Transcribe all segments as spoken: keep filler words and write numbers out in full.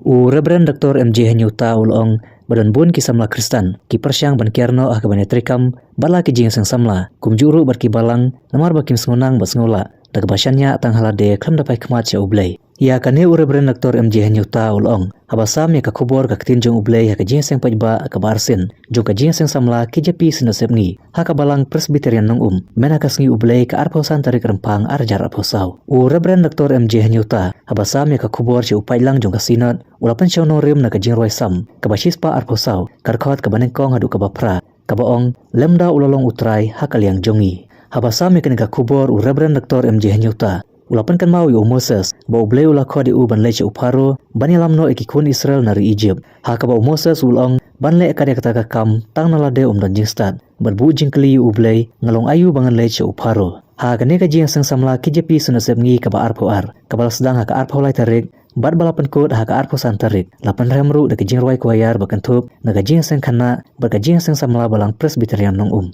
U Reverend Doctor M J Hynñiewta u la ong ba don bun ki samla Khristan ki pyrshang ban kiar noh ha kaba ïatreikam bad la ki jingïaseng samla, kumjuh ruh bad ki balang, namar ba kim sngewsynei bad sngewlah da kaba shaniah tang ha lade khlem da phai khmat sha U Blei. Ïa kane u Reverend Doctor M J Hynñiewta u la ong, haba sam ïa ka khubor ka ktien jong U Blei ha ka jingïaseng paidbah kaba arsien jong ka jingïaseng samla K J P Synod Sepngi ha ka Balang Presbyterian Nongum, mynta ka sngi U Blei ka arphew san tarik Rymphang arhajar arphew saw. U Reverend Doctor M J Hynñiewta, haba sam ïa ka khubor sha u paidlang jong ka Synod, u la pynshong nongrim na ka jingrwai Salm kaba shispah arphew saw, ka dkhot kaba nyngkong haduh kaba phra, kaba ong, lymda u la long U Trai ha ka liang jong ngi. Haba sam ïa kane ka khubor u Reverend Doctor M J Hynñiewta u la pynkynmaw ïa u Moses ba U Blei u la khot ïa u ban leit sha u Pharaoh ban ïalam noh ïa ki khun Israel na ri Egypt, ha kaba u Moses u la ong ban leh kat ïa kata ka kam tang na lade um don jingstad, bad buh jingkylli ïa U Blei, nga long aïu ba ngan leit sha u Pharaoh. Ha kane ka jingïaseng samla K J P Synod Sepngi kaba arphew ar, kaba la sdang ha ka arphew lai tarik bad ba la pynkut ha ka arphew san tarik, la pynrem ruh da ka jingrwai choir ba kynthup na ka jingïaseng khynnah bad ka jingïaseng samla Balang Presbyterian Nongum.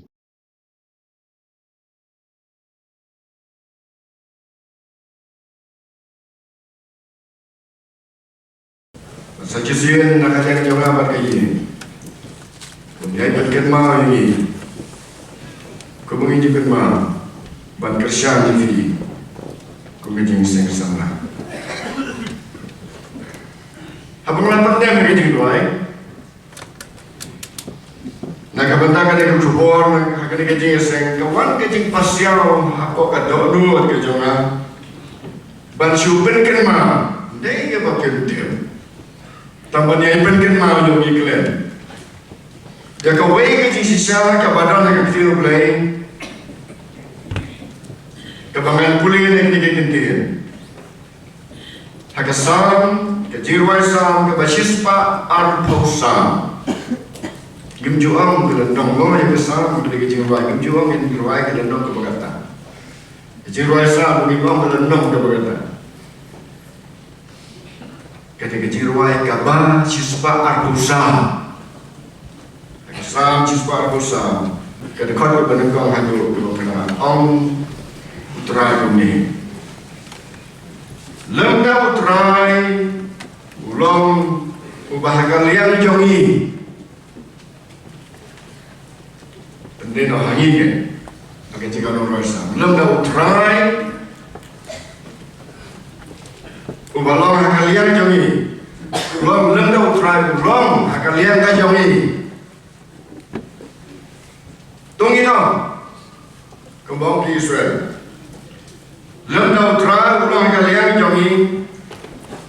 Sa shisien na ka liang jong nga bad ka ïing, ngin ïa pynkynmaw ïa ngi kumba ngi ju kynmaw ban kyrshan ïa ngi kum ka jingïaseng samla. Haba nga la pyndem ïa ka jingduwai, na ka bynta kane ka khubor, na kane ka jingïaseng, ka wan ka jingpasiaw hapoh ka dohnud ka jong nga ban shu pynkynmaw, dei kaba kynthem, tang ban ïa pynkynmaw ïa ngi khlem ïa kawei ka jingshisha kaba don ha ka ktien U Blei, kaba ngan pule na kane ka ktien. Ha ka Salm, ka jingrwai Salm kaba shispah arphew saw. Ngim ju ong ka lynnong, mo, ïa ka Salm, ka jingrwai, ngim ju ong ngin rwai ka lynnong kaba kata. Ka jingrwai Salm, ngim ong ka lynnong kaba kata. Kata ka jingrwai kaba shispah arphew saw. Ka Salm shispah arphew saw, ka dkhot kaba nyngkong haduh kaba phra, ong U Trai kumne: Lymda U Trai u long uba ha ka liang jong ngi. Pynban ha ngi, ke, ha ka jingkynnoh roi Salm. Lymda U Trai uba long ha ka liang jong ngi, u long, lymda U Trai u long ha ka liang ka jong ngi, to ngin ong kumba ong ki Israel. Lymda U Trai u long ha ka liang jong ngi,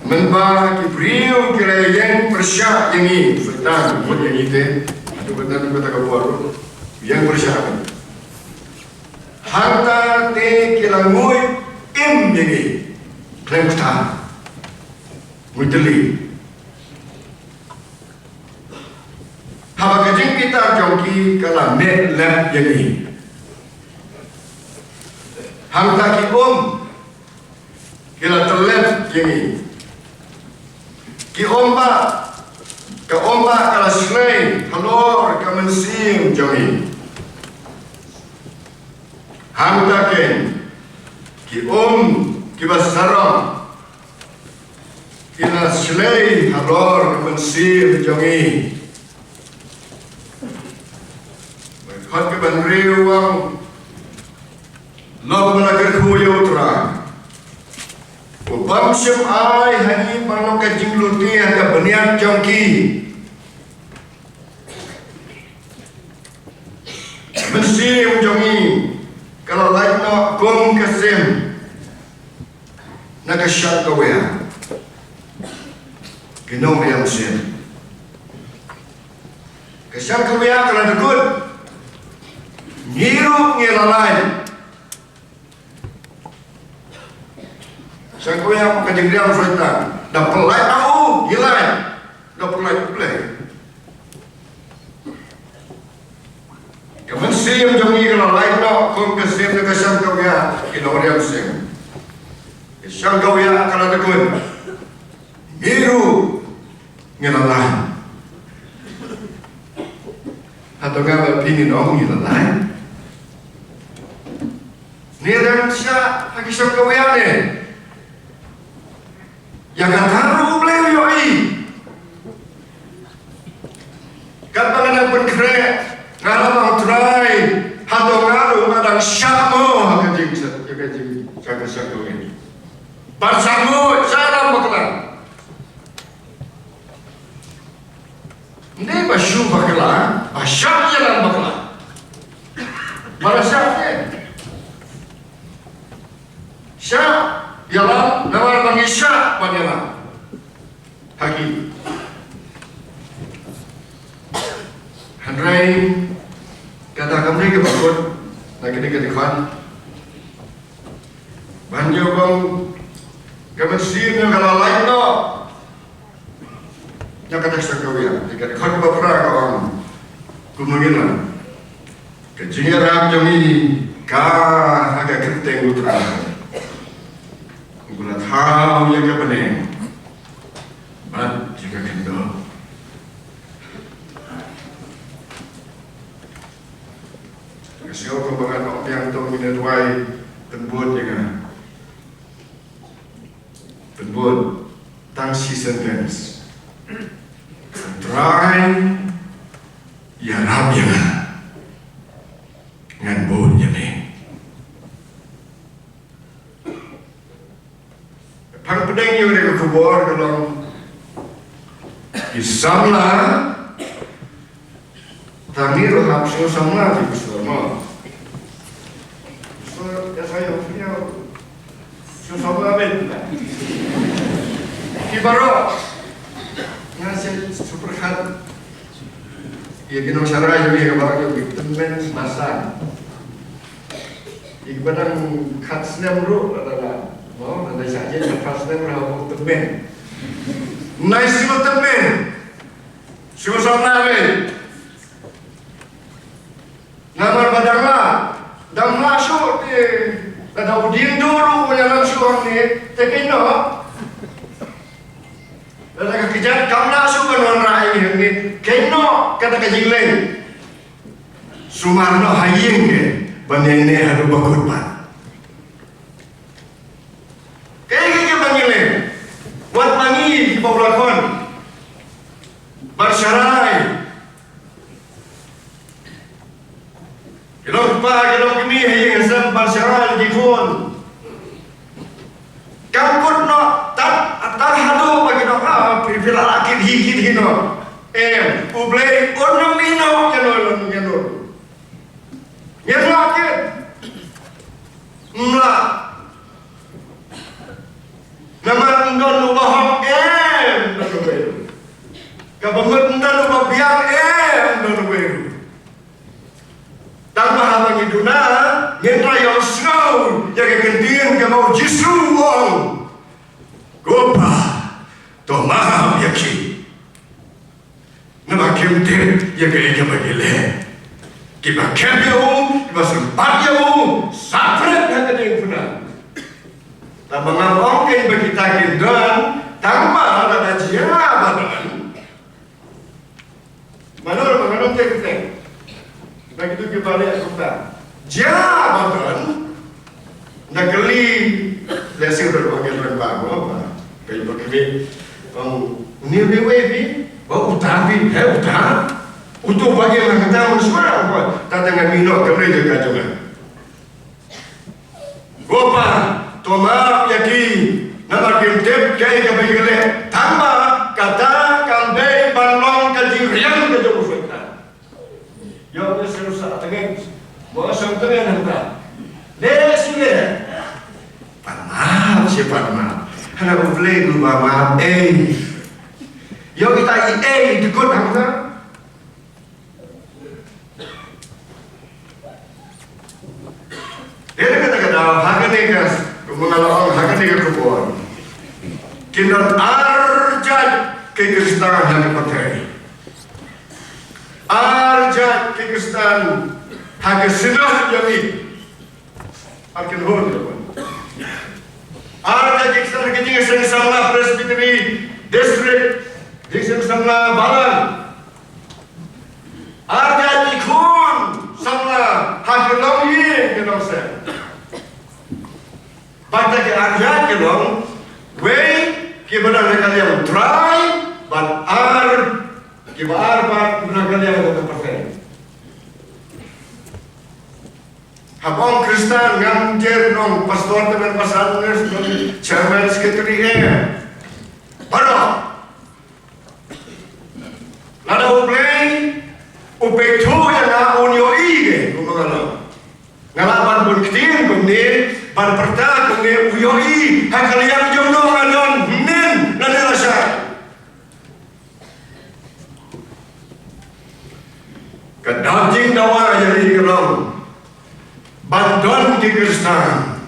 mynba ki briew ki la ïeng pyrshah ïa ngi. Soitan u mut ïa ngi te, haduh katta, haduh katta ka por u ïeng pyrshah. Hangta te ki la nguid im ïa ngi, khlem kata, nguid tylli. Haba ka jingbitar jong ki ka la meh lep ïa ngi, hangta ki um ki la tyllep ïa ngi. Ki um bah, ka um bah ka la shlei halor ka mynsiem jong ngi. Hangta keiñ ki um kiba sarong ki la shlei halor ka mynsiem jong ngi. Bad ka dkhot kaba hynriew u ong, long ba la kyrkhu ïa U Trai, u bym shym ai ha ngi ban long ka jinglute ha ka bniat jong ki. Mynsiem jong ngi ka la lait noh kum ka sim na ka shang kawia ki nongriam sim. Ka shang kawia ka la dkut, ngi ruh ngi la lait. Shang kawia ka jingriam Soitan, da pyllait na u ngi lait, da pyllait U Blei. Ka mynsiem jong ngi ka la lait noh kum ka sim na ka shang kawia ki nongriam sim. Ka shang kawia ka la dkut, ngi ruh ngi la lait. Hato nga bad phi ngin ong ngi la lait? Ngi dang shah ha ki shang kawia ne? Ïa kata ruh U Blei u ïohi. Katba nga dang pynkhreh, nga la ong, Trai, hato nga ruh nga dang shah mo ha ka jing, ha ka jing, ha ka jingshakri? Ban shah mo, shah ïalam bakla. Ym dei ba shu bakla, ba shah ïalam bakla. Ba la shah ne. Shah ïalam, namar ba ngi shah ban ïalam ha ki. Hynrei kata kam dei kaba kut na kane ka dkhot. Ban ïoh ong ka mynsiem nga la lait noh. Ïa kata ka sngewthuh ïa ka dkhot kaba phra ka ong kumne, ngi la, ka jingïarap jong ngi ka ha ka kyrteng U Trai. Ngi la thaw ïa ka bneng bad ïa ka khyndew. Ka sngewthuh ba ngan ong biang to, ngin ïa duwai, pynbud ïa nga. Pynbud tang shi sentence. Trai, ïarap ïa nga. Ngan bud ïa me. Pang pdeng ïa ka khubor ka long ki samla. Tang ni ruh hap shu samla ki shu mo. Shu ya saya shu samla ben. Ki baroh nga shu pyrkhat ïa ki nongshakri jong ngi, ki baroh ki tymmen basan. Ïa kiba dang khat snem ruh lada la, mo, lada shah jied khat snem ruh hap tymmen. Nai shu tymmen. Shu samla ben. Namar ba dang la, dang la shuh te, lada u dieng dur u ïalam shuh hangne te kynnoh. Lada ka kjat kam la shuh ban wanrah ïa ngi hangne, kynnoh kata ka jingleh. Sumar noh ha ïing, ban ïaineh haduh ba kut pat. Kaei kaei kaba ngi leh, wat ma ngi kiba u la khot ban sharai. Ki long kpa, ki long kmie ha ïing ha sem ban sharai ki khun. Kam kut noh tad, tad haduh ba ki dang, ah, phi, phi la kit hi, kit hi noh. Em, U Blei un ym ïehnoh ïa no, ïa no. Ngin lah kit. Ym lah. Namar ym don uba hok, em, ym don uba ïeit. Kaba mut ym don uba biang, em, ym don uba ïeit. Tang ba haba ngi duna, ngin ïohsngew ïa ka ktien kaba u Jisu u ong, Ko Pa, to map ïa ki. Namar kim tip ïa kaei kaba ki leh. Kiba khep ïa u, kiba sympat ïa u, sah pret ha ka diengphna. Tang ba ngam ong kein ba kita kin don, tang ba lada jia ba don. Mano ba ngan ong te kyrteng. Ba kito kiba leh kumta. Jia ba don. Nga kylli, lehse ruh ba ngan ong ba, ba, ba. Kaei ba kylli. Ong, une uwei uwei phi, ba uta phi, he uta. Uto ba ïa nga kata mynshuwa, ba. Tang ngan mih noh, kylli jong ka jong nga. Ko Pa, to map ïa ki, namar kim tip kaei kaba ki leh, tang ba kata kam dei ban long ka jingriang ka jong u Soitan. Ïoh, ïoh sngewsih tyngen. Mo sngewtyngen hangta. Leh sngewleh. Pan map, shi pan map. Hana U Blei uba map ei. Ïoh kita i ei dkut hangta. Dei na kata ka daw, ha kane ka, kumba nga la ong, ha kane ka khubor. Kin don ar jait ki Khristan ha ka pyrthei. Ar jait ki Khristan ha ka synod jong ngi. Ar kynhun jong ngi. Ar jait ki Khristan ha ka jingïaseng samla Presbytery District, jingïaseng samla balang. Ar jait ki khun samla ha ki longïing ki longsem. Bad da ki ar jait ki long, wei kiba don ha ka liang Trai, bad ar kiba ar pat kiba don ha ka liang Haba ong Khristan ngam jer nong pastor te ban pasan nurse nong chairman secretary eh. Baroh. Lada U Blei u peit thuh ïa nga un ïohi ke kumba nga long. Nga lah ban bun ktien kumne, ban pyrta kumne u ïohi ha ka liang jong no nga don hynnin lane lashai. Ka dap jingdawa ïa ri ka long ban don ki Khristan.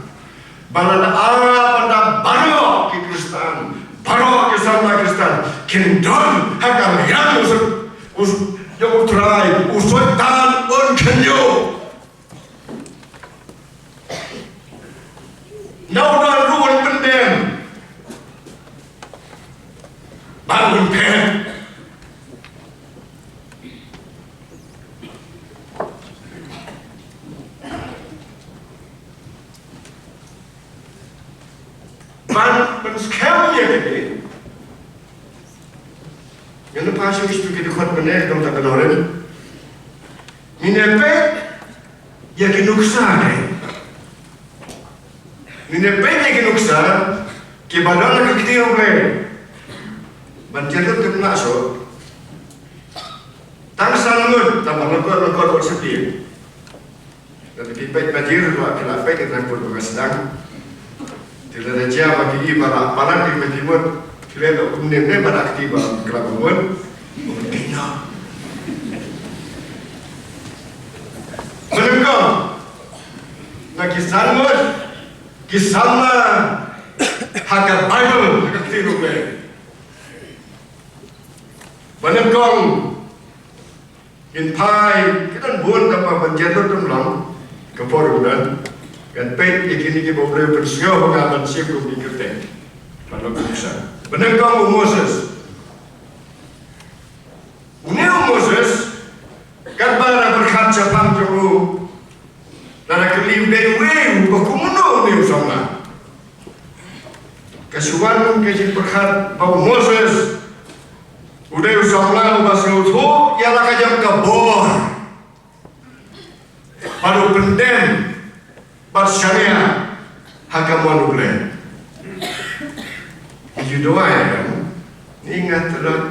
Ba lada, ah, ban da baroh ki Khristan, baroh ki samla Khristan kin don ha ka liang u sut-, u s-, jong U Trai, u Soitan un kynjoh. Nau don ruh un pyndem. Ban un phet. Ban pynskhem ïa kane. Ngan ïa phah shuh shuh ki dkhot mynne, dong ta ka Norin. Ngin ïa peit ïa ki nuksa ne. Ngin ïa peit ïa ki nuksa kiba don ha ka ktien U Blei. Ban ïa lut kynmaw shuh. Tang san ngut, tang ba lyngkot lyngkot wat sha phi. Lada phi peit ba jir ba phi la peit ïa ka por ba nga sdang. Te lada jia ba phi i ba la palat ïa ka mut, phi leh noh kumne ne ba la kti ba ka la mut. Mynnyngkong na ki san ngut ki samla ha ka Baibl, ha ka ktien U Blei. Mynnyngkong Ngin phai, ki don bun, tang ba ban jan lut ym long ka por u don. Ngan peit ïa kine kiba U Blei u pynsngew ha nga ban shim kum ki kyrteng. Ban long nuksa. Mynnyngkong u Moses. Une u Moses, katba la pyrkhat shaphang jong u, la da kylli u dei uwei uba kumno une u samla. Ka shu wan ka jingpyrkhat ba u Moses u dei u samla uba sngewthuh ïa la ka jong ka bor. Bad u pyndem bad shaniah ha ka mon U Blei. Ki ju duwai ïa ka, ni nga tyrot.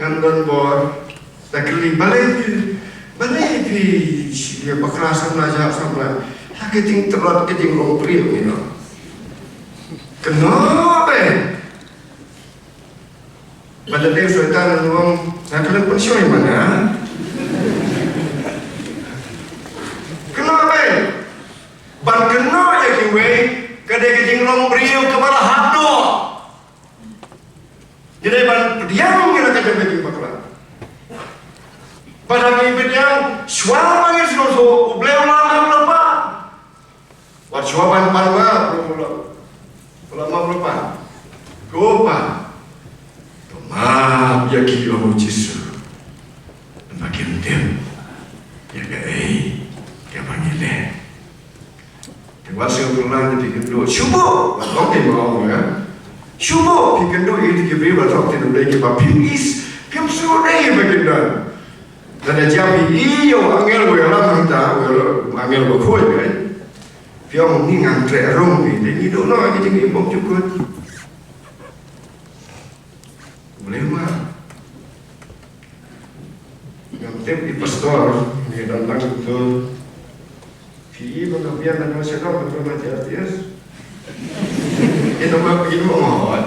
Ngam don bor. Da kylli balei phi, balei phi ïa bakla samla, jap samla. Ha ka jingtlot ka jinglong briew, you know. Kynnoh beit. Ba la dei Soitan u ong, nga khlem pynshoi ma nga. Kynnoh beit. Ban kynnoh ïa kiwei ka dei ka jinglong briew kaba la hap noh. Ngi dei ban pdiang ïa la ka jong ka jingbakla. Bad ha ngi pdiang shuwa ba ngi sngewthuh U Blei u la map lypa. Wat shuwa ban pan map u la, u la map lypa. Ko Pa, to map ïa ki, O Jisu. Ba kim tip ïa kaei kaba ngi leh. Te wat sngewthuh lang, te phi kynduh shuh bha, wat ong te ma ong ïa. Shuh bha phi kynduh ïa kito ki briew ba thok ktien U Blei kiba phim is, phim sngewdei ba kin don. Lada jia phi ïoh angel ba ïalam hangta, u angel ba khuid, right? Phi ong, ni ngam treh rung ni, te ngi duh noh ïa ki jingim bym jukut. U Blei u map. Ngam tip i pastor, ngi don lang kumto. Phi i ba nga biang na dong sha dong, nga biang na J R T S. Ïa dong ma phi dong ma hot.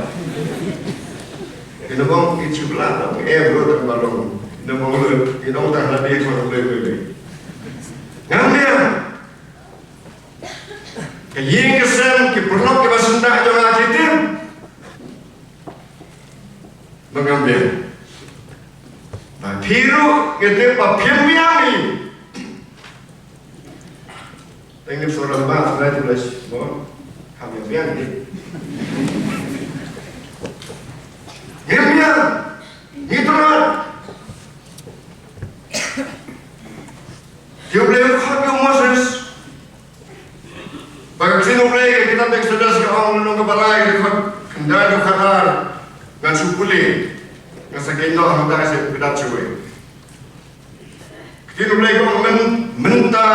Ïa dong ma phi chibla dong, eh, bro, dong ma long. Ïa dong ma long, ïa dong tang la dei ko dong dei dei. Ngam biang. Ka ïing ka sem, ki paralok kiba syndah jong nga ki tip. Ba ngam biang. Ba phi ruh ngi tip ba phim biang hi. Tang ngi shu rang ba, shu rang ba, mo. Kham biang hi. Ngim biang. Ngi tyrot. Te U Blei u khot ïa u Moses. Ba ka ktien U Blei ka kitab Exodus ka ong lynnong kaba lai, ka dkhot khyndai, ka dkhot ar. Ngan shu pule. Ngan sa kynnoh hangta, sa kynnoh shawei. Ka ktien U Blei ka ong, myn, mynta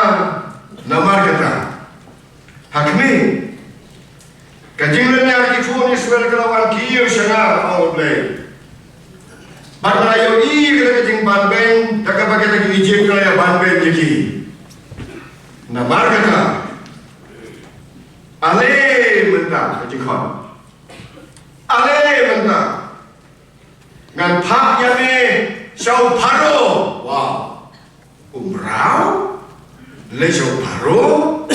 Kata ki Egypt ka la ïa ban beiñ ïa ki. Namar kata, ale mynta ka jingkhot, ale mynta ngan phah ïa me sha u Pharaoh. Wow. U mraw leit sha u Pharaoh.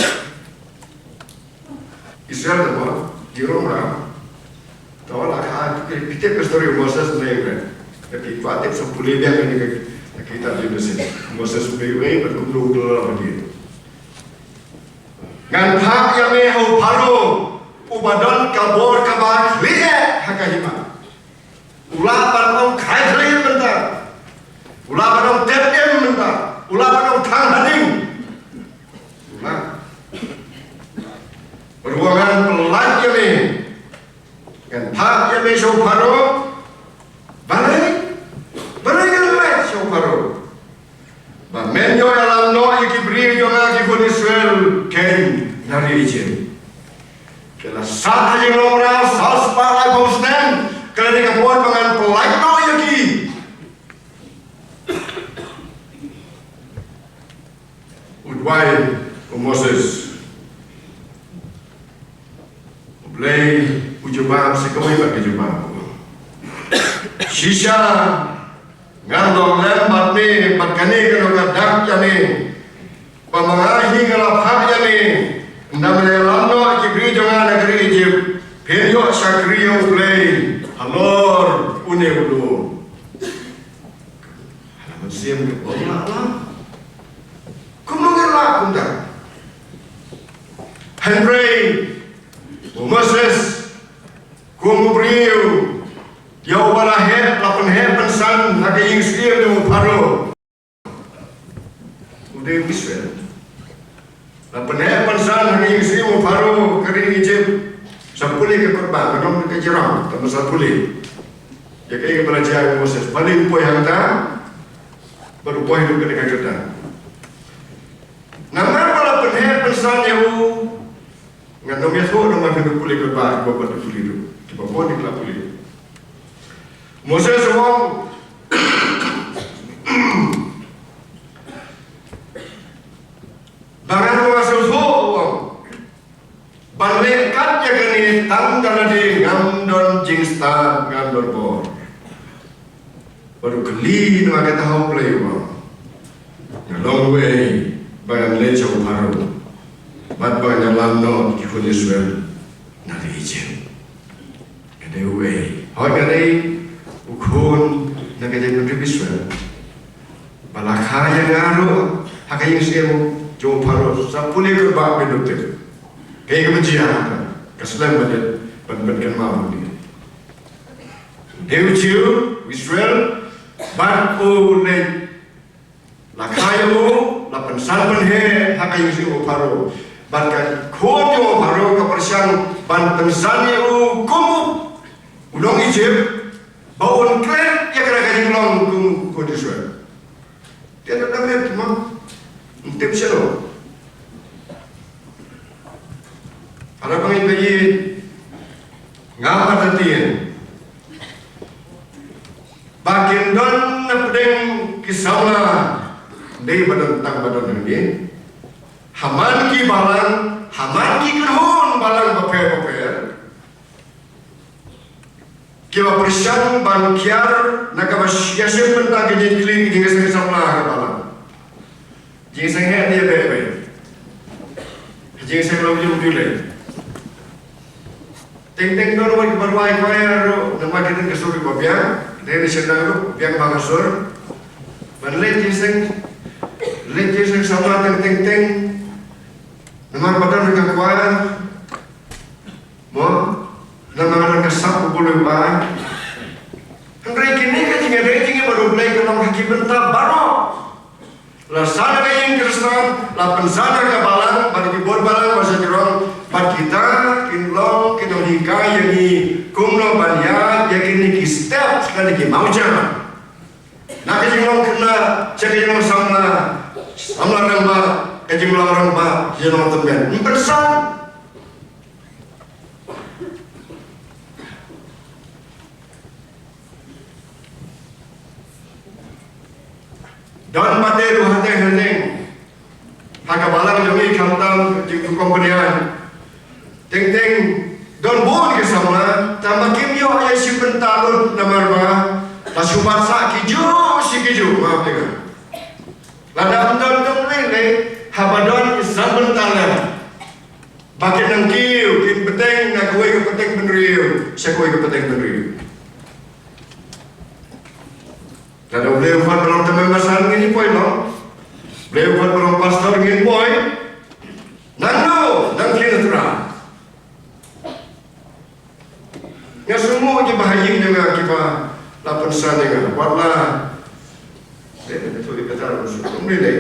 Israel te mo, ki rong mraw. Te la kha, phi tip ka story u Moses ne, phi kwah tip sa pule biang kane ka kitab Genesis. Moses u dei uei bad kumno u la pule. Ngan phah ïa me ha u Pharaoh uba don ka bor kaba khlieh ha ka hima. U lah ban ong khlaiñ khlaiñ mynta. U lah ban ong tep im mynta. U lah ban ong thang ha ding. U lah. Ruh ngan pyllait ïa me. Ngan phah ïa me sha u Pharaoh. Balei? Balei ngan lait sha u Pharaoh? Ba men ïoh ïalam noh ïa ki briew jong nga ki khun Israel kein na ri Egypt. Ki la sah ha jinglong mraw saw spah laiphew snem. Kane ka por ba ngan pyllait noh ïa ki. U duwai u Moses. U Blei u jubab sa kawei pat ka jubab. Shisha ngan long lem bad me bad kane ka long ka dak ïa me. Ba ma nga hi nga la phah ïa me. Ynda me la ïalam noh ki briew jong nga na ka ri Egypt, phin ïoh shakri ïa U Blei halor une u lum. Hana mynsiem ka bym lah lah. Kumno ngin lah kumta? Hynrei u Moses kum u briew ïa uba la heh, la pynheh pynsan ha ka ïing syiem jong u Pharaoh. U dei u Israel. La pynheh pynsan ha ka ïing syiem u Pharaoh ka ri Egypt. Sa pule ka kutbah, ka dong ka jrong, tang sa pule. Ïa kaei kaba la jia ïa u Moses. Balei u poi hangta? Bad u poi haduh kane ka Jordan. Namar ba la pynheh pynsan ïa u. Ngan ym ïathuh namar phin da pule kutbah, kiba bun da pule ruh. Kiba bun ki la pule. Moses u ong, ba ngan ym ïathuh, u ong. Ban leh kat ïa kane tang da lade ngam don jingstad, ngam don bor. Bad u kylli na kata ha U Blei u ong, nga long uei ba ngan leit sha u Pharaoh bad ba ngan ïalam noh ki khun Israel na ri Egypt? Nga dei uei? Hooid nga dei u khun na ka jaitbynriew Israel ba la kha ïa nga ruh ha ka ïing syiem jong u Pharaoh. Sa pule kutbah phin da tip kaei kaba jia, ka slem ban ïa, ban, ban kynmaw ïa u. Dei u Jiw, u Israel, bad u leit, la kha ïa u, la pynsan pynheh ha ka ïing syiem u Pharaoh. Bad ka khun jong u Pharaoh ka pyrshang ban pynsan ïa u kum u nong Egypt, ba un klet ïa kane ka jinglong kum u khun Israel. Te da dang leh mo. Ym tip shalor. Haba ngi ïeit, nga pat ha tieng ba kin don na pdeng ki samla, dei ba don tang ba don hangne. Ha man ki balang, ha man ki kynhun balang bapher bapher. Kiba pyrshang ban kiar na kaba ïashem bynta ka jingkylli ka jingseng samla ha ka balang. Jingseng heh ne beh beh. Jingseng lam ju ju leh. Teng teng don wat kiba rwai choir ruh namar ki don ka sur kiba biang. Dei na shendang ruh biang ba ka sur. Ban leh jingseng, leh jingseng samla teng teng teng. Namar ba don ka choir. Mo, namar ka sap u bulu ba. Hynrei kine ka jingïadei jingïadei ba U Blei ka long ha ki bynta baroh. La san ha ka ïing Khristan, la pynsan ha ka balang, bad ki bor balang ba sa jrong, bad kita kin long kin nonghikai ïa ngi kumno ban ïaid ïa kine ki step lane ki mawjam. Na ka jinglong khynnah sha ka jinglong samla, samla rangbah, ka jinglong rangbah sha ka jinglong tymmen. Ym pynsan. Don pat de ruh hateng hateng ha ka balang jong ngi khamtam jingthoh company. Teng teng don bun ki samla, tangba kim ïoh ïa shi bynta lut namar ba la shu bat sah ki juh shi ki juh, ma phi nga. Lada ym don tang lei lei, haba don ki san bynta lem, ba kin nang kiew, kin bteng na kawei ka pateng bynriew sha kawei ka pateng bynriew. Lada U Blei u khot ba long tymmen basan, ngin ïa poi long. U Blei u khot ba long pastor, ngin poi. Nangno, nang khlem tra. Nga sngewthuh ki ba ha ïing jong nga kiba la pynsan ïa nga, wat la. Dei, dei, dei, dei, dei, dei, dei.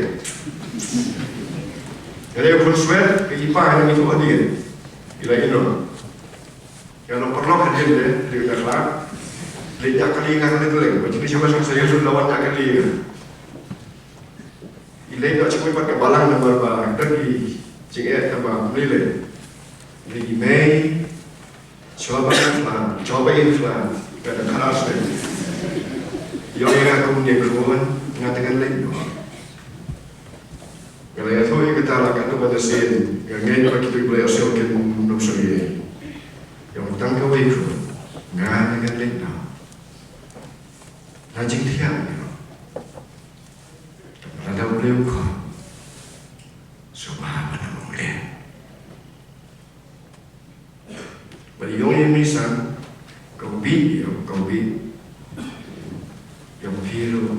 Nga dei u khun swet, ka i pa nga ngi tu hadien. I la ïehnoh. Nga long paralok hadien de, dei nga khlad. Leit ïa kali nga kali teleng, ba jingïaseng sa ïa shu lawan ïa kali nga. I leit noh sha kawei pat ka balang namar ba ka dang i jingeh, tangba i leit. Leit i mei, shuwa ba i khlad, shuwa ba i khlad, ka dang khlad shen. Ïoh ïa nga kum ne khun, nga te ngan leit noh. Nga la ïathuh ïa kata la katno ba sien, nga ngeit ba kito kiba la ïohsngew kin nopsngew ïa i. Ïoh tang kawei khun, nga te ngan leit noh. Na jingthiah ïa i. Lada U Blei u khot, sngewbha ban ong leh. Bad ïong ïa i mei san, ka u bih, ïong ka u bih. Ïong phi ruh,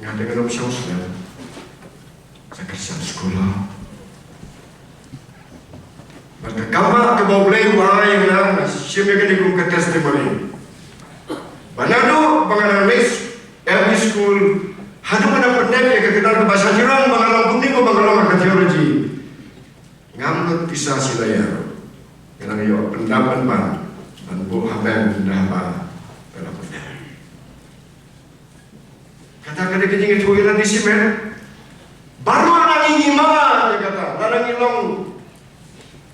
nga te ngan ym shong slem. Sa ka shan skul. Bad ka kam ba kaba U Blei u ai ïa nga, nga shim ïa kane kum ka testimony. Ba naduh ba nga dang leit M E school haduh ba nga dang pyndep ïa ka kynhun kaba shajrong ba nga long kumne kumba nga long ha ka theology. Ngam lut pisa shi taïa ruh. Nga dang ïoh pyndap pynban ban buh ha bank da haba nga dang pyndep. Kata ka dei ka jingïathuh ïa lade shimet. Baroh ngi ngi mad ïa kata. Lada ngi long,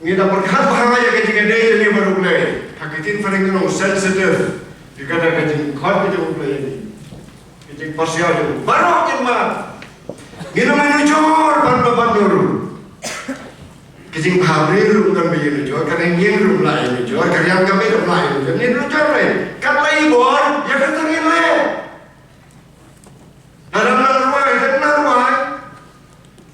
ngi da pyrkhat bha ïa ka jingïadei jong ngi bad U Blei. Ha ka ktien phareng ngi ong sensitive. Ïa kata ka jingkhot ka jong U Blei ïa ngi. Ka jingpyrshah jong ngi. Baroh ngi mad. Ngi long ngi nujor bad bad nujor. Ka jingbha briew ruh kan ba ïa nujor, ka neng ïing ruh la ïa nujor, ka riam ka beit ruh la ïa nujor. Ngi nujor lei. Kat la i bor, ïa kata ngi leh. Lada nang rwai, nang rwai.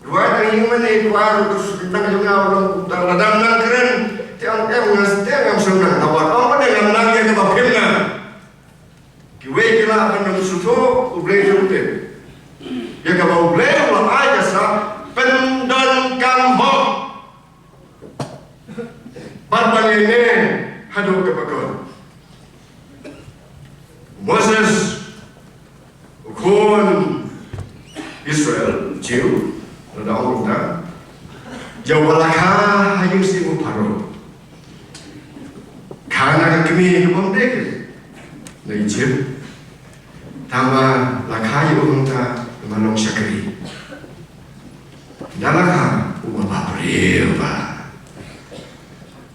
Rwai tang ïing mane, rwai ruh ka sdang jong nga u long kumta. Lada nang kren, te ong em nga, te ngam sngewthuh. Nga wat ong mane ngam nang ïa kaba phim nga. Kiwei ki lah ban ym sngewthuh, U Blei jong te. Ïa kaba U Blei u la ai ka sap, pyndonkam hok. Bad ban ïeng haduh kaba kut. Moses, u khun Israel, Jiw, la da ong kumta. Ïa uba la kha ha ïing syiem u Pharaoh. Kha na ka kmie kaba ym dei kmie na Ijipt. Tangba la kha ïa u hangta, u ma long shakri. Da la kha u ma ba briew ba.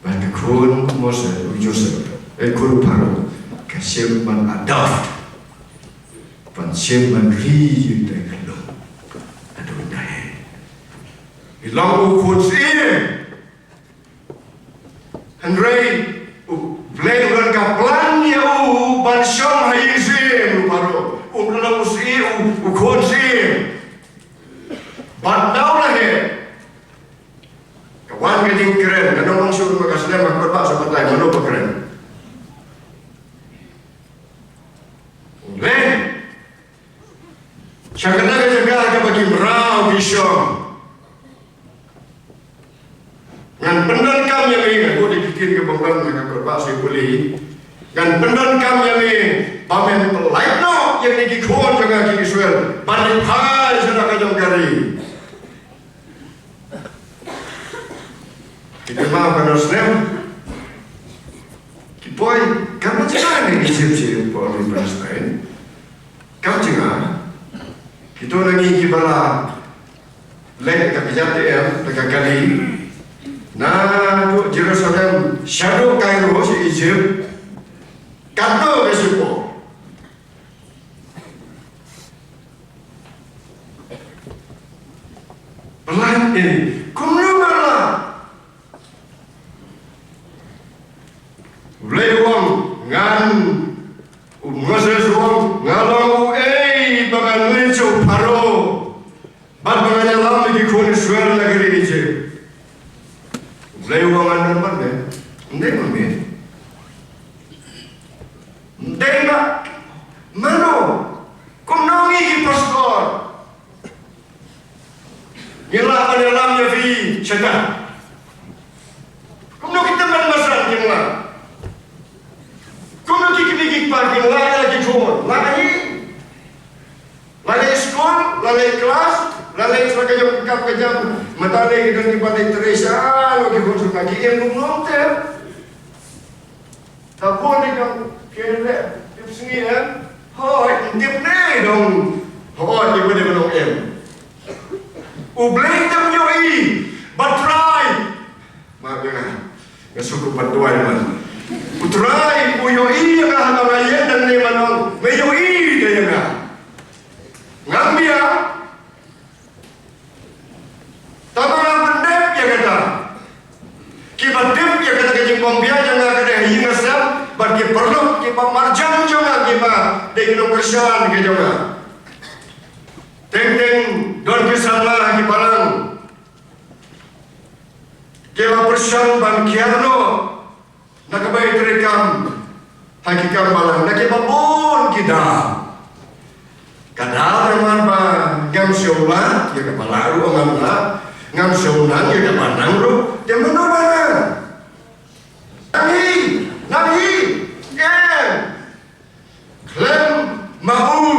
Bad ka khun Moses, u Joseph, eh, khun u Pharaoh, ka shim ban adopt. Ban shim ban ri ïa uta ka lum. Aduh dei. I long u khun syiem. Hynrei U Blei u don ka plan ïa u ban shong ha ïing syiem u Pharaoh. Um long u syiem, u, u khun syiem. Bad nangta la heh, ka wan ka jingkren, ka nong ong shuh ma ka snem ma ka kut ba sa batai mano ba kren. Leh. Sha kata ka jaka kaba ki mraw ki shong. Ngan pyndonkam ïa me, nga kut ïa ki ktien kaba ym don ha ka kut ba sa pule. Ngan pyndonkam ïa me ba men pynlait noh ïa kine ki khun jong nga ki Israel ban ïa phai sha ka jong ka ri. Ki kynmaw ka nong snem. Ki poi, kam jngai ne ki Egypt, ki poi Palestine. Kam jngai. Kito na ngi kiba la leit da ka kjat te em, da ka kali. Naduh Jerusalem shaduh Cairo sha Egypt. Katno ka shipor. Lait ei, kumno nga lah? U Blei u ong, ngan, u Moses u ong, nga long uei ba ngan leit sha u Pharaoh bad ba ngan ïalam ïa ki khun Israel na ka ri Egypt. U Blei u ong, ngan don bad me. Ym dei ma me. Ym dei ma, mano? Kumno ngi ki pastor ngin lah ban ïalam ïa phi shata? Kumno ki tymmen basan kin lah? Kumno ki kmie ki kpa kin lah ïa ki khun? Lah hi. Lah leit skul, lah leit klas, lah leit sha ka jong ka kam ka jam. Mynta lei ki don kiba leit trei sha la ki khun sha ki im bun lum te. Te bun ïa ka, phi leh tip sngi, eh? Hooid, tip ne dong. Hooid, ïa ka dei ban ong em. U Blei te u ïohi, ba Trai. Ma nga, nga sngewthuh ban duwai man. U Trai u ïohi ïa nga haba nga ïeng nangne, ban ong, me ïohi te ïa nga. Ngam biang. Tangba nga pyndep ïa kata. Kiba tip ïa kata ka jingbym biang jong nga ka dei ha ïing ha sem, bad ki paralok kiba marjan jong nga kiba dei ki nongkyrshan ki jong nga. Teng teng don ki samla ha ki balang kiba pyrshang ban kiar noh na kaba ïatrei kam ha ki kam balang, na kiba bun ki daw. Ka daw namar ba ngam shym lah, ïa kaba lah ruh ngam lah, ngam shym nang, ïa kaba nang ruh, te mano ba nang? Nang hi, nang hi, em. Khlem ma u,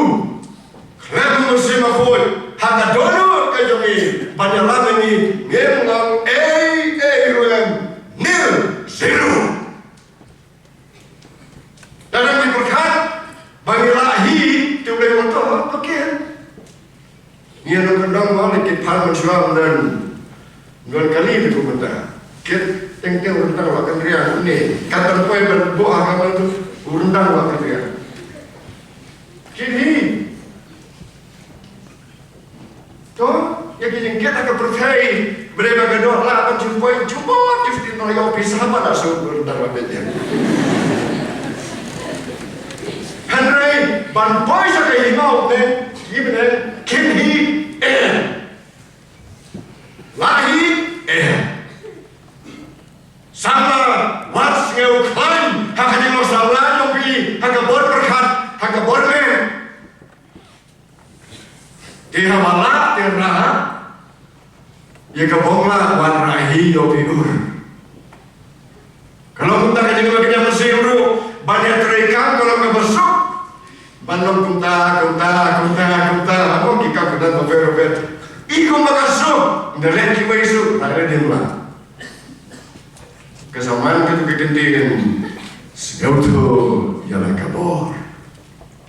khlem ma u Mynsiem Bakhuid ha ka dohnud ka jong ngi, ban ïalam ïa ngi, ngim long ei ei ruh em, nil, zero. Lada ngi pyrkhat ba ngi lah hi, te U Blei u ong to, to kit. Ngi ïa nang kyndong mo, ngi kit phan mynshuwa, mynta ngi don kali te kumta. Kit teng teng u ryntang wah kynriang ne. Kat ban poi ban buh ha ka mynta u ryntang wah kynriang. Kit hi. To, ïa ki jingkit ha ka pyrthei, ba dei ba ka doh lah ban jingpoi jubor ki fifteen no ïa u pisa ba la shu ryntang wah kynriang. Hynrei ban poi sha ka hima u Blei, ki bneng, kit hi, eh. Lah hi, eh. Samla, wat sngewkhlaiñ ha ka jinglong samla jong phi, ha ka bor pyrkhat, ha ka bor meh. Te haba lah te rah ïa ka bym lah, wat rah hi ïa u phi ur. Ka long kumta ka jingim ka jingim mynsiem ruh, ban ïatrei kam ka long kaba suk. Ban long kumta, kumta, kumta, kumta. Haba ki kam ka dang ka ber ber. I kumba ka suk, ynda leh kiwei suk, la leh dien la. Ka sa man katto ka kyntien, sngewthuh ïa la ka bor.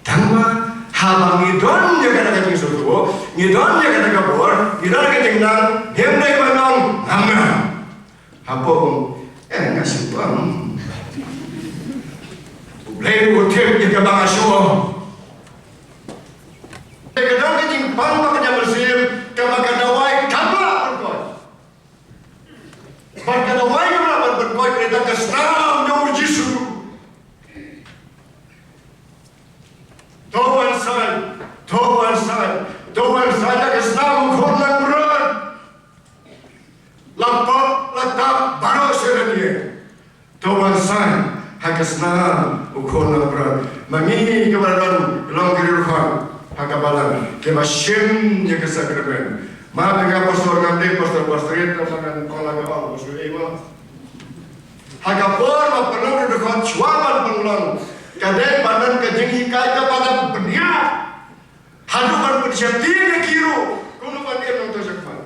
Tangba haba ngi don ïa kata ka jingsngewthuh, ngi don ïa kata ka bor, ngi don ka jingnang, ngim dei ban ong ngam ngam. Hapoh, eh, nga shu ong. U Blei u tip ïa kaba nga shu ong. Ka don ka jingpang ba ka jingmynsiem kaba ka dawai kam lah ban koit. Bad ka dawai kam lah ban koit, ka dei tang ka snam jong u Jisu. To wan saiñ, to wan saiñ, to wan saiñ da ka snam u khun langbrot. La pop la tap baroh shi rynïeng. To wan saiñ ha ka snam u khun langbrot. Ma ngi kiba don long ki riewkhun ha ka balang kiba shim ïa ka sakramen. Ma te nga pastor, ngam dei pastor, pastorate, ma ngan ong la ka ong, pastor, eh, ma. Ha ka por ba pynlong ruh dkhot shuwa ban pynlong, ka dei ban don ka jinghikai kaba dang bniah haduh ban pynsheptieng ïa ki ruh kumno ban im nangta shakhmat.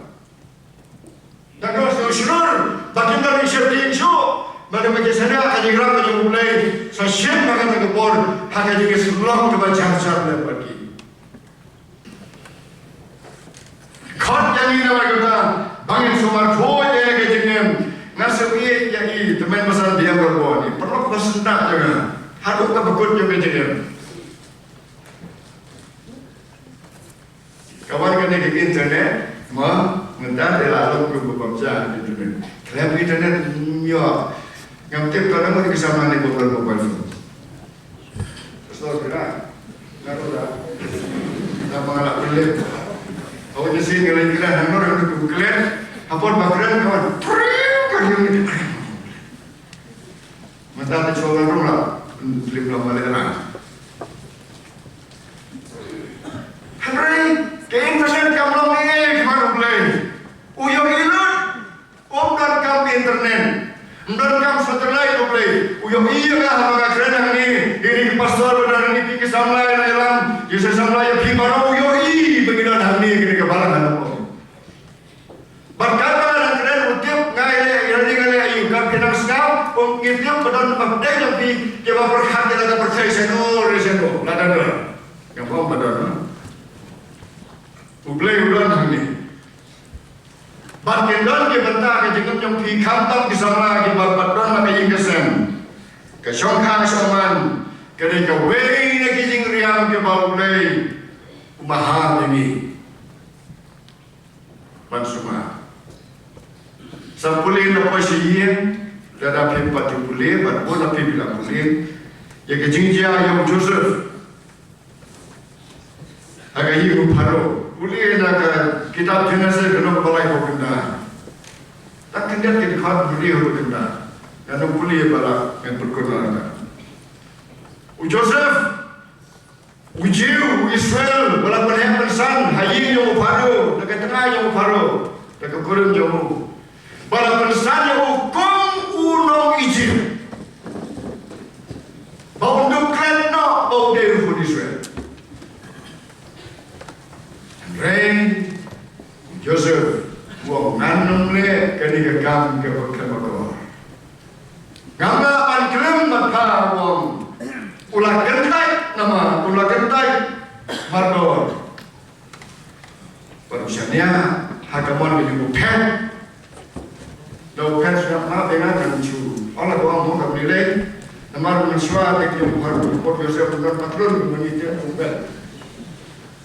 Dang don shuh shlur ba kim don jingsheptieng shuh. Mynta ba ki sngewthuh ka jingïarap ka jong U Blei, sa shim ha kata ka por ha ka jingïasyllok kaba jar jar lem bad ki. Khot ïa ngi na wai kata ba ngin sumar khuid ïa ka jingim. Nga sngewthuh ïa i tymmen basan biang ba bun i paralok ba sngewthuh ïa nga haduh ka bakut ïa ka jingim. Ka wan kane ka internet, ma, Mynta te la long kum ba bam ja internet. Khlem internet, ym ïoh. Ngam tip ka namar ki samla ne ba don mobile phone. Pastor, kira. Nga ruh da. Da ba nga la pynlip. Haba nga sien nga leit kren, hangno ruh nga kren. Hapor ba kren ka wan. Pring, ka ïeng. Mynta te shu wan ruh la. Pynlip la ma lehrain. Hynrei ka internet kam long ei ei ki ban U Blei. U ïohi lut. Um donkam internet. Um donkam satellite U Blei. U ïohi ïa nga haba nga kren hangne. Ïa kine ki pastor ba don hangne, phi ki samla ïa la ïalam. Ïa sa samla ïa phi baroh, u ïohi ba ngi don hangne, kine ki balang hangne. Bad katba nga dang kren u tip nga ïa leh ïa leh ïa leh ïa u, katba phi nang sngap, um, ngi tip ba don ba pdeng jong phi kiba pyrkhat ïa la ka pyrthei shano re shano. Lada don. Ngam ong ba don. U Blei u don hangne. Bad kin don ki bynta ka jingim jong phi khamtam ki samla kiba pat don ha ka ïing ka sem, ka shongkha ka shongman, ka dei kawei na ki jingriam kiba U Blei u maham ïa ngi. Ban sumar. Sa pule na poi sha ïing, lada phim pat ju pule, bad bun na phi phi la pule ïa ka jingjia ïa u Joseph. Ha ka ïing u Pharaoh. Pule na ka kitab Genesis ka lynnong ba lai, ba khyndai. Tang khyndiat ki dkhot, pule ha ba khyndai. Ngan ym pule ba lah ngan pynkut na ka. U Joseph, u Jiw, u Israel, ba la pynheh pynsan ha ïing jong u Pharaoh, da ka tnga jong u Pharaoh, da ka kurim jong u. Ba la pynsan ïa u kum u nong Ijipt. Ba un duh klet noh ba u dei u khun Israel. Hynrei u Joseph u ong, ngan ym leh kane ka kam kaba khlem akor. Ngam lah ban khlem bad pha, u ong. U la kyntait namar, u la kyntait mardor. Bad u shaniah ha ka mon ka jong u phet. Da u phet sngap ma, ba nga ngan shu, ola, ba ong mo, ka bni lei. Namar u ngan shuwa te ki jong u Pharaoh, u phet, Joseph u don patlun, u ngan ïa te u phet.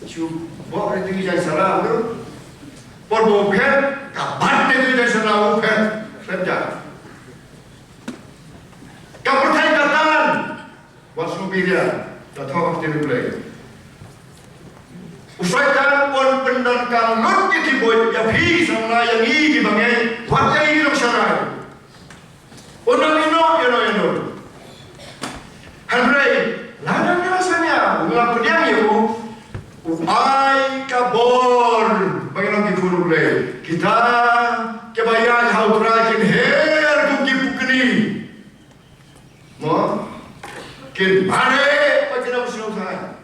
Shu bok ïa te ki jaiñ sara, u. Por ba u phet, ka bat te ki jaiñ sara, u phet. Phet ja. Ka pyrthei ka tan. Wat sngewbha ïa, da thoh ha ktien U Blei. U Soitan un pyndonkam lut ïa ki buit, ïa phi samla, ïa ngi kiba ngeit, wat ïa ngi ki nongsharai. Un ym ïehnoh ïa no ïa no. Hynrei lada ngi la shaniah, ngi la pdiang ïa u, u ai ka bor ba ngin long ki khun U Blei. Kita kiba ïaid ha U Trai kin her kum ki pukni. Mo? Kin mareh ba kin ym sngewthuh.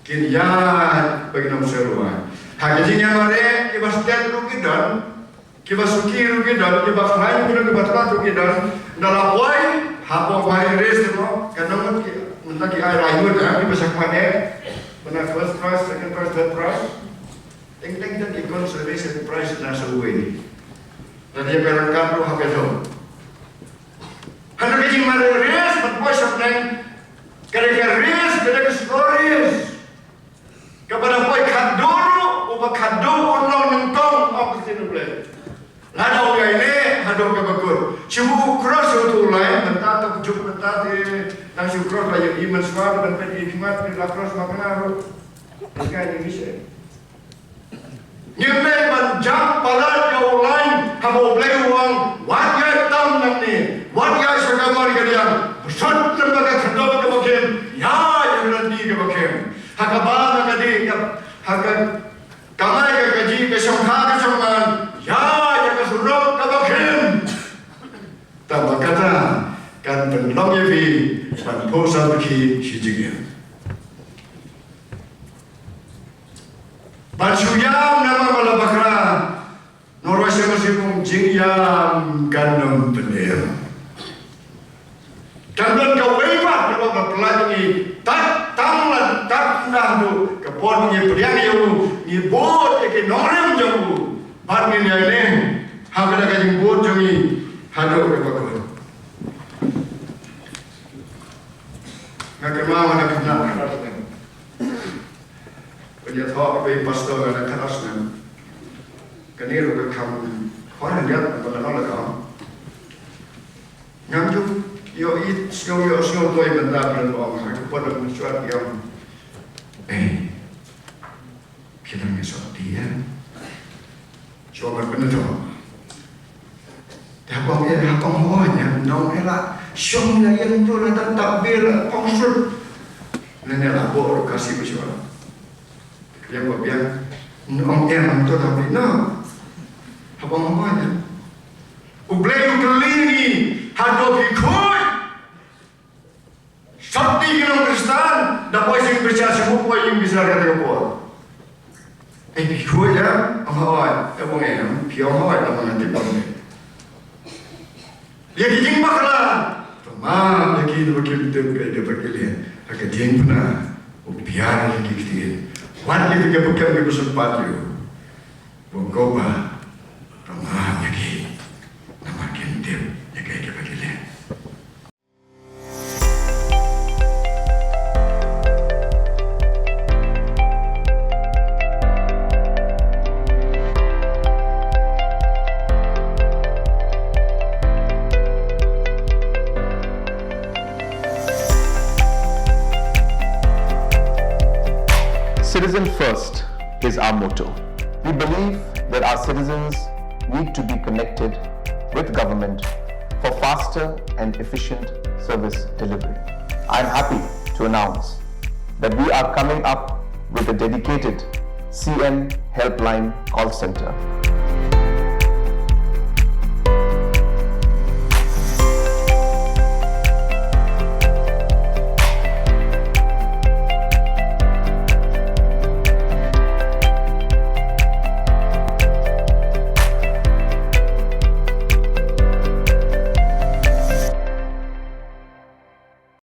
Kin ïaid ba kin ym sngewthuh. Ha ka jingïamareh, kiba stet ruh ki don, kiba suki ruh ki don, kiba khlaiñ ruh ki don, kiba tlot ruh ki don. Ynda la poi hapoh Marine Race, mo, ka nongbah ki, mynta ki ai lai ngut, ha, kiba shakmat eh. Ba na first prize, second prize, third prize. Teng teng ki don ki consolation prize na shawei. Lada ïa pyrkhat ruh ha ka dong. Hynrei ka jingmareh race ban poi shaphrang, ka dei ka race, ka dei ka slow race. Kaba da poi khatduh ruh, uba khatduh un long nyngkong, ong ka ktien U Blei. Lada u ïaineh haduh kaba kut. Shu buh u cross ïa uto u line, mynta to juk mynta te, tang shu cross la ïa i mynshuwa, ban peit i khmat, la cross makna ruh. Ka ngi ïa i mission. Ngim dei ban jam palat ïa u line haba U Blei u ong, wat ïaid tam nangne, wat ïaid sha ka mar ka diang, bsut lem bad ka khyrdop kaba khim, ïaid ïa ka lynti kaba khim. Ha kaba, ha ka dei, ha ka kamai ka kajih, ka shongkha ka shongman, ïaid ïa ka surok kaba khim. Tang ba kata kan pynlong ïa phi ban phuh sakhi shi jingim. Ban shu ïam namar ba la bakla. Nongrai Shem Masi kum jingïam kan ym pynim. Kan don kawei pat kaba pynlait ïa ngi, tad tang lada tad naduh ka por ngi pdiang ïa u, ngi bud ïa ki nongrim jong u. Bad ngin ïaineh ha kata ka jingbud jong ngi haduh kaba kut. Nga kynmaw nga da khynnah khatsan. Ban ïathoh ïa u pastor nga da khatsan. Kane ruh ka kam hor hynrei ban ong la ka. Ngam ju ïohi sngew ïohsngew to ïa bynta phi ong ha ka por ba mynshuwa ïa. Eh. Phi dang ïa soti ïa. Shuwa ban pyndonkam. Te haba ong ïa, haba ong hooid ïa, nong ïa la shong ïa ïa nong la tang tap bir la pong sut. Lane la bor ka si ba shuwa. Ïa ba biang nong ïa nong to tang bi no. Haba ong hooid ïa. U Blei u kylli ngi hato phi khuid. Sati ki nong Khristan da poi sing bishar, shu poi ïing bishar ka por. Ei, phi khuid ïa, ong hooid, ïa, ong em, phi ong hooid, ong nga tip ong em. Ïa ki jingbakla, to ma ïa ki, to ma ki tip ka ïa ka bakla. Ha ka jingpynah u piar ïa ki ktien. Wat ïa ki ka bakla ki ba sumpat ïa u. Bun ko ba, to ma ïa ki. Namar kim tip ïa ka ïa ka bakla. Citizen first is our motto. We believe that our citizens need to be connected with government for faster and efficient service delivery. I am happy to announce that we are coming up with a dedicated C M Helpline call center.